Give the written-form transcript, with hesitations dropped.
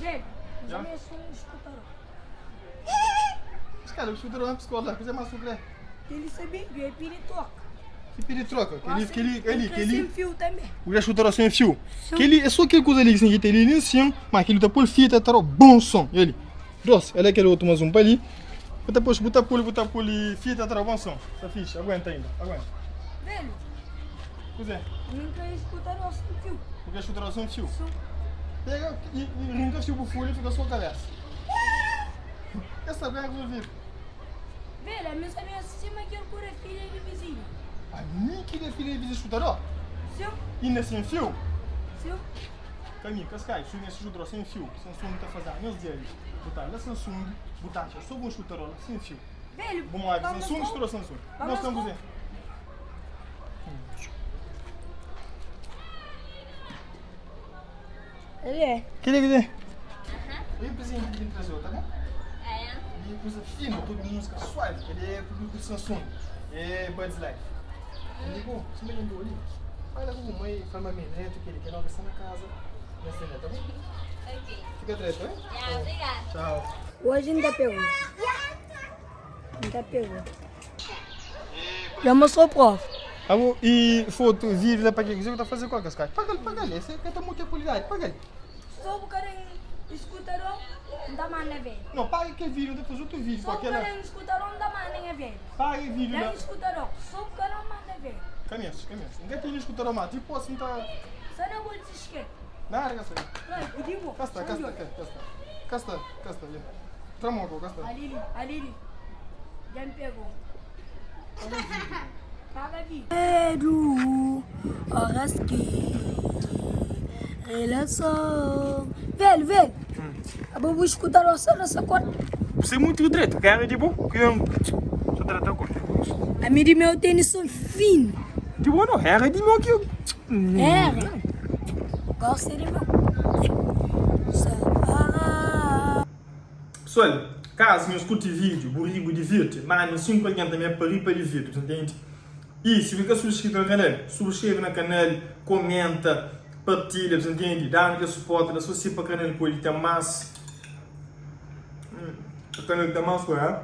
Velho, mas ami é só um escutador. Skala, bu escutador na piskola la, kuzê más bu krê? Kel-li sabidu é pidi troka. Ki pidi troka? Kel-li, kel-li, kel-li, kel-li. Sen fiu tanbê. Bu krê escutador sen fiu? Kel-li é sô kel kuza li ki ten li li sin, má kel-li ta pô-l fita ta da-u bon son. El li. Dos, el é kel otu más un pa li. Bu ta pô-s, bu ta pô-l, bu ta pô-l fita ta da-u bon son. Sta fixi, aguenta inda, aguenta. Velho. Kuzê? Ami N krê escutador sen fiu. Bu krê escutador sen fiu? Sin. Pega i, i rinka fiu bu folha i fika sô kabésa. Es sta ben resolvidu. Velho, ami N sabia sima kel ku da filha di vizinhu. Ami ki da filha di vizinhu escutador? Sin. Inda sen fiu? Sin. Kaminhu, Cascais, su meste escutador sen fiu. Samsung ta faze anhos di ali. Bu ta la Samsung, bu ta atxa so bon escutador la sen fiu. Velho, Bu move pa Samsung, mostra-u. escutador Samsung. Pa Mostra-m mostra-u. kuzê. Ele é. Kili kuzê? E presenti ki N traze-u, ta bon? E kuza finu, tudu múzika suavi. Kel-li é produtu di Samsung. É Buds Live. Amigu, sima dja N dô li, fala ku bu mai, fla ma mi é netu, kel-li kel óki sta na kaza, nhas ten ta bon? Fika dretu, eh? Txau. Hoje N ta pegou. N ta pegou. Dja mostrou prova. Abo e foto, vídeo la pa ke? Kuzê ku ta faze ku el kes kaxa? Paga-l, paga-l, ese ka ta muta kualidadi, paga-l. Só bu ka ten eskutador, N ta manda velho. Não, paga kel vídeo, N ta faze otu vídeo Só ku bu ka akela. ten eskutador, N ta manda nha velho. Paga vídeo Ten la. eskutador, só bu ka não manda velho. Ka meste, ka meste. N ka tene eskutador ma, dipos N ta. Só na bu diskete. Nada ka sai. Vai, pidi bo. Ka sta, ka sta, ka sta. Ka sta, ka sta, ya. Tra mo ko, ka sta. Ali li, ali li. Dja N pegou. Paga vídeo. Medu, horas ki relason. Velho, velho. Abo bu escuta nossa nossa cor. Você é muito direito, quero de bom, que eu só trata com. A mim de meu tênis são fino. De bom não, era de meu que eu. Era. Gosta de meu. Só Pessoal, caso nhos curti vídeo, bu ri, bu divirti, manda 5 algen també pa ri pa divirti, bu entende? E si bu ka subscrito na canal, subscreve na canal, comenta, partilha, bu entende? Danu kel suporte la so si pa canal pode ten mas, pa canal ten mas, eh?